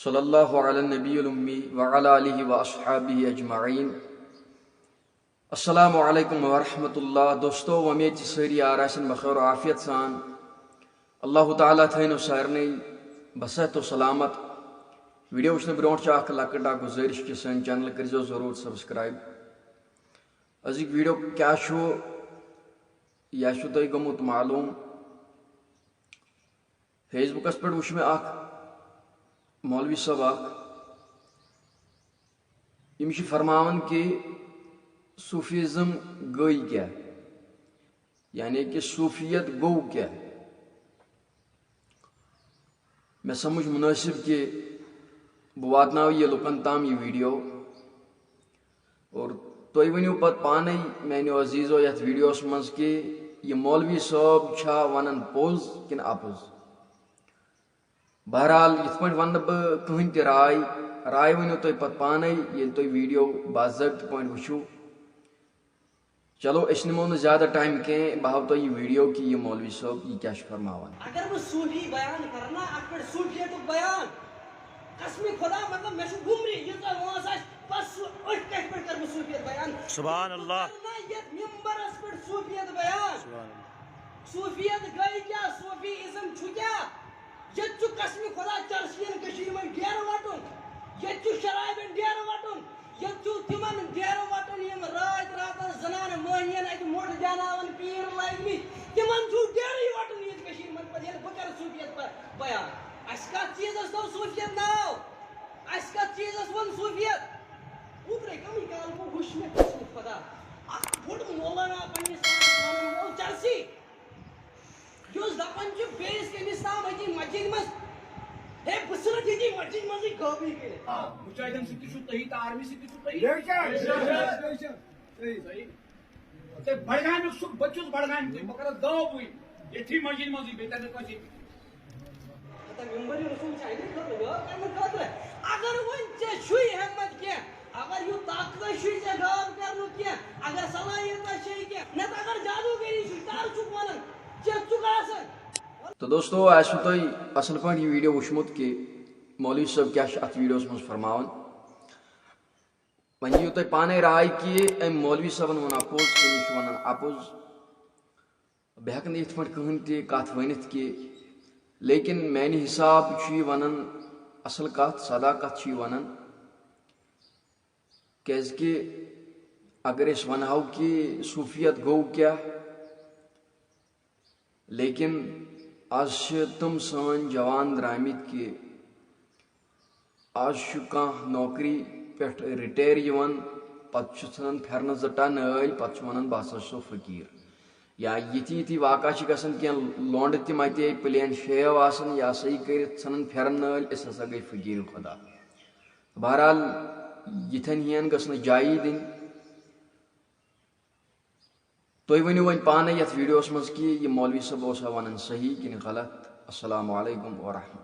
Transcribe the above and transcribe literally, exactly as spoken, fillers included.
صلی اللہ علی النبی الامی وعلی آلہ و اصحابہ اجمعین۔ السلام علیکم ورحمۃ اللہ۔ دوستو، وۄمید چھِ سٲری یار آسن بخیر و عافیت سان۔ اللہ تعالیٰ تھٲینو سارنٕے بصحت و سلامت۔ ویڈیو وٕچھنہٕ برونٛٹھ چھِ اکھ لۄکٕٹ اکھ گُزٲرِش کہِ سٲنۍ چینل کٔرزیو ضروٗر سبسکرائب۔ أزیُک ویڈیو کیٛاہ چھُ، یہِ آسِوٕ تۄہہِ گوٚمُت معلوٗم۔ فیس بُکَس پٮ۪ٹھ وٕچھ مےٚ اکھ مولوی صٲب اکھ، یِم چھِ فرماوان کہِ صوفیزم گٔے کیٛاہ، یعنی کہِ صوفیت گوٚو کیٛاہ۔ مےٚ سمجھ مُنٲسِب کہِ بہٕ واتناوٕ یہِ لُکن تام یہِ ویڈیو۔ اور تُہۍ ؤنِو پتہٕ پانے میانیو عزیزو یتھ ویڈیوس منٛز کہِ یہِ مولوی صٲب چھا ونان پوٚز کِنہٕ اپُز۔ بہرحال، یِتھ پٲٹھۍ ونہٕ نہٕ بہٕ کٕہٕنۍ تہِ راے، راے ؤنِو تُہۍ پتہٕ پانے ییٚلہِ تُہۍ ویڈیو باضٲبطہٕ پٲٹھۍ وٕچھِو۔ چلو، أسۍ نِمو نہٕ زیادٕ ٹایم کینٛہہ، بہٕ ہاوٕ تۄہہِ یہِ ویڈیو کہِ یہِ مولوی صٲب یہِ کیٛاہ چھُ فرماوان۔ اگر بہٕ صوفی بیان کرٕ نا، اتھ پٮ۪ٹھ صوفیتُک بیان، قسمِ خدا، مطلب، مےٚ چھُ وُمرِ، ییٖژاہ وٲنٛس آسہِ، بس سُہ أتھۍ کتھِ پٮ۪ٹھ کرٕ بہٕ صوفیت بیان۔ سبحان اللہ۔ بہٕ کرٕ نا یتھ ممبرس پٮ۪ٹھ صوفیت بیان۔ سبحان اللہ۔ صوفیت گٔے کیٛاہ؟ صوفی ازم چھُ کیٛاہ؟ ییٚتہِ چھُ قسمِ خدا چرسین کٔشیٖرِ منٛز ڈیرٕ وٹُن، ییٚتہِ چھُ شرابٮ۪ن ڈیرٕ وٹُن، ییٚتہِ چھُ تِمن ڈیرٕ وٹُن یِم راتۍ راتس زنانہٕ مٔہنِین اتہِ مۄٹھ دیاناوان پیٖر لٲگمٕتۍ، تِمن چھُ ڈیرٕے وٹُن ییٚتہِ کٔشیٖرِ منٛز۔ پتہٕ ییٚلہِ بہٕ کرٕ صوفیت ب-، بیان، اسہِ کتھ چیٖزس تھوٚو صوفیت ناو؟ اسہِ کتھ چیٖزس ووٚن صوفیت؟ اوترے کمٕے کال گوٚو وٕچھ مےٚ قسمِ خدا، اکھ بوٚڑ مولانا پننِس پانس ونان وول چرسی۔ یُس دپان چھُ بیٚیِس کٔمِس تام أتی مسجدِ منٛز، ہے، بہٕ ژھٕنَتھ ییٚتی مسجدِ منٛزٕے غٲبٕے کٔرِتھ۔ آ، مجاہدن سۭتۍ تہِ چھُو تُہی تہٕ آرمی سۭتۍ تہِ چھُو تُہی۔ بے شک، بے شک، بے شک۔ صحیح۔ تہٕ بڈگامیُک سُہ، بہٕ تہِ چھُس بڈگامیُک، بہٕ کرٕ دعوٕے، ییٚتھی مسجدِ منٛزٕے، بیٚیہِ تَرِ نہٕ کٲنٛسے فِکرِ۔ ہتا ممبرِ رسول چھِ اَمے خٲطرٕ غٲب کرنہٕ خٲطرٕ۔ اگر وۄنۍ ژےٚ چھُے ہٮ۪کمت کینٛہہ، اگر یہِ طاقتہ چھُے ژےٚ غٲب کرنُک کینٛہہ، اگر صلٲحیتہ چھے کینٛہہ، نتہٕ اگر جادوگری چھُے، کر چھُکھ ونان، ژےٚ چھُکھ آسان۔ تہٕ دوستو، آسِوٕ تۄہہِ اصل پٲٹھۍ یہِ ویڈیو وٕچھمُت کہِ مولوی صٲب کیٛاہ چھُ اتھ ویڈیوس منٛز فرماوان۔ وۄنۍ دِیِو تُہۍ پانے راے کہِ أمۍ مولوی صٲبن ووٚن اپوز کِنہٕ یہِ چھُ ونان اپوز۔ بہٕ ہٮ۪کہٕ نہٕ یِتھ پٲٹھۍ کٕہٕنۍ تہِ کتھ ؤنِتھ کہِ، لیکن میانہِ حساب چھُ یہِ ونان اصل کتھ، سدا کتھ چھُ یہِ ونان۔ کیازِ کہِ اگر أسۍ ونہو کہِ صوفیت گوٚو کیٛاہ، لیکن از چھِ تِم سٲنۍ جوان درٛامٕتۍ کہِ از چھُ کانٛہہ نوکری پٮ۪ٹھ رِٹیر یِوان، پتہٕ چھُ ژھٕنان پھٮ۪رنہٕ زٕ ٹاہ نٲلۍ، پتہٕ چھُ ونان، "بہٕ ہسا چھُسو فقیٖر۔" یا یِتھی یِتھی واقعہ چھِ گژھان، کینٛہہ لونڈٕ تہِ متے پلین شیو آسان، یہِ ہسا یہِ کٔرِتھ ژھٕنان پھٮ۪رن نٲلۍ، "أسۍ ہسا گٔے فقیٖر خدا۔" بہرحال، یِتھٮ۪ن ہِین گٔژھ نہٕ جایی دِنۍ۔ تُہۍ ؤنِو وۄنۍ پانے یتھ ویڈیوس منٛز کہِ یہِ مولوی صٲب اوسا ونان صحیح کِنہٕ غلط۔ السلام علیکم ورحمۃ اللہ۔